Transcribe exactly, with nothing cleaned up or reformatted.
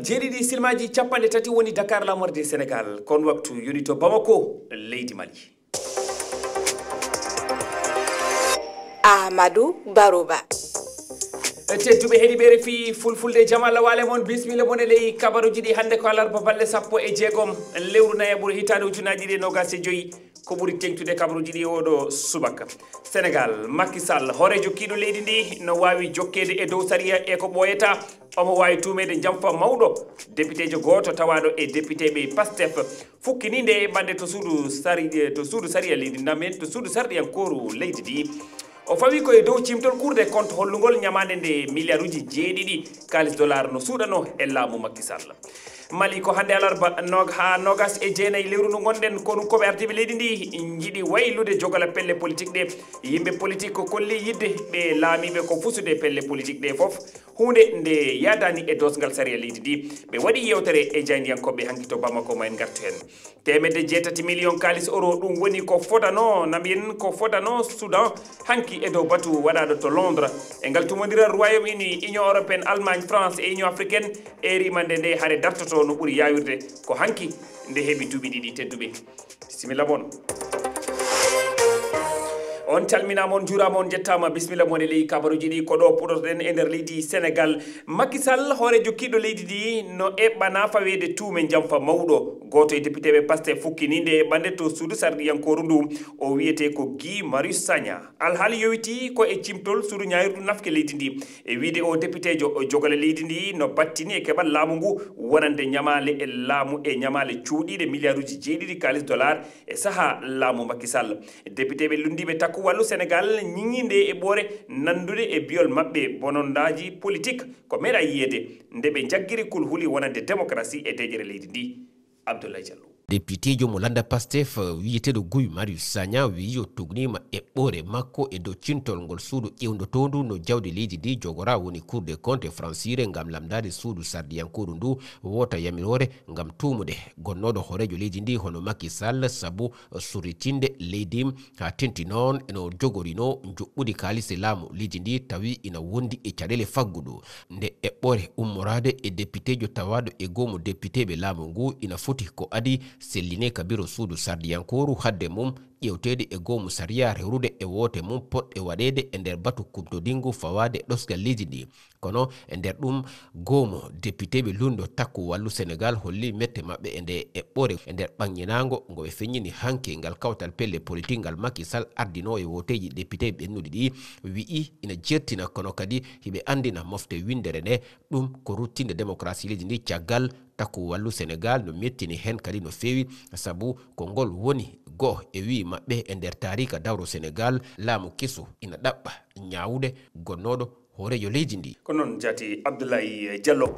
Jeeɗiɗi silmaaji capanɗe tati woni Dakar, lamorde Sénégal. Kon waktu yoni to Bamako, leydi Mali. Amadou Barouba. Tedduɓe heɗiiɓe R F I Fulfulde, jam Allah waale mon, bisimilla mon e ley kabaruuji ɗi. Hannde ko alarba, balɗe sappo e jeegom lewru nayaɓuru, hitaande ujunaaji ɗiɗi e noogaas e joyi. Ko ɓuri teeŋtude kabaruuji ɗi e ooɗo subaka: Senegaal, Macky Sall, hooreejo kiiɗo leydi ndi, no waawi jokkeede e dow sariya e ko ɓooyata. Omo waawi tuumeede njamfa mawɗo. Depiteejo gooto tawaaɗo e depiteeɓe Pastef fukkini nde bannde to suudu sari-, to suudu sariya leydi, namen to suudu sarɗiyankooru leydi ndi. O fawi ko e dow ciimtol Cour des comptes hollungol ñamaande nde miliyaaruuji jeeɗiɗi kaalis dollar no suuɗanoo e laamu Macky Sall. Mali, ko hannde alarba nog-, haa noogaas e jeenayi lewru ndu ngonɗen, ko ɗum ko ɓe ardiiɓe leydi ndi njiɗi waylude jogola pelle politik ɗe. Yimɓe politik ko kolli yiɗde ɓe laamiiɓe ko fusude pelle politik ɗe fof, huunde nde yaadaani e doosgal sariya leydi ndi. Ɓe waɗi yeewtere e jaayndiyankooɓe hanki to Bamako, ma en ngartu heen. Teemedde jeetati miliyon kaalis euro, ɗum woni ko fodano, na mbiyen ko fodano Soudan hanki e dow batu waɗaaɗo to Londres. E ngal tumondiral, Royaume Uni, Union Européenne, Allemagne, France e Union Africaine, e rimande nde hare dartoto no ɓuri yaawirde, ko hanki nde heɓi duuɓi ɗiɗi. Tedduɓe, bisimilla mon. On calminaama, on njuuraama, on njettaama. Bisimilla mon e ley kabaruuji ɗi. Ko ɗo puɗotoɗen e nder leydi Senegaal. Macky Sall, hooreejo kiiɗo leydi ndi, no eɓɓana faweede tuume njamfa mawɗo. Gooto e depiteeɓe Pastef fukkini nde eɓɓande to suudu sarɗiyankooru ndu. O wiyetee ko Guy Marius Sagna. Alhaali yowitii ko e ciimtol suudu ñaawirdu nafki leydi ndi. E wiyde o depiteejo, o jogola leydi ndi no battini e keɓal laamu ngu wonande ñamaale e laamu e ñamaale cuuɗiiɗe miliyaaruuji jeeɗiɗi kaalis dollar e sahaa laamu Macky Sall. Depiteeɓe lunndiiɓe Takku Wallu Senegaal ñiŋii nde eɓɓoore nanndude e biyol maɓɓe bonondaaji politik ko meeɗaa yiyeede nde ɓe njaggiri kulhuli wonande demokarasi e deeƴere leydi ndi. Abdoulaye Diallo. Depiteejo mo lannda Pastef, wiyeteeɗo Guy Marius Sagna, wiyi o tugniima eɓɓoore makko e dow ciimtol ngol suudu ƴeewndotoodu no jawdi leydi ndi jogoraa, woni Cour des comptes e Faransiire, ngam lamndaade suudu sarɗiyankooru ndu woota yamiroore ngam tuumude gonnooɗo hooreejo leydi ndi hono Macky Sall sabu surritinde leydi haa teeŋti noon eno jogorinoo njuɓɓudi kaalisi laamu leydi ndi, tawi ina wondi e caɗeele faggudu. Nde eɓɓoore ummoraade e depiteejo tawaaɗo e goomu depiteeɓe laamu ngu ina foti ko adii sellinee ka biro suudu sarɗiyankooru hadde mum ƴeewteede e goomu sariya rewrude e woote mum potɗe waɗeede e nder batu kumtodingu fawaade ɗosgal leydi ndi. Kono e nder ɗum, goomu depiteeɓe luulndo Takku Wallu Senegaal holli mette maɓɓe e nde eɓɓoore e nder ɓaŋŋinaango ngo ɓe feññini hanki ngal kawtal pelle politik ngal Macky Sall ardinoo e wooteeji depiteeɓe ɓennuɗi ɗi, wiyi ina jeertina kono kadi hiɓe anndina mofte winndere nde ɗum ko ruttinde demokarasi leydi ndi. Caggal, Takku Wallu Senegaal no mettini heen kadi no feewi, sabu ko ngol woni goo e wiyi maɓɓe e nder taariika dawro Senegaal, laamu kesu ina ɗaɓɓa ñaawude gonnooɗo hooreejo leydi ndi. Ko noon jaati Abdoulaye Diallo.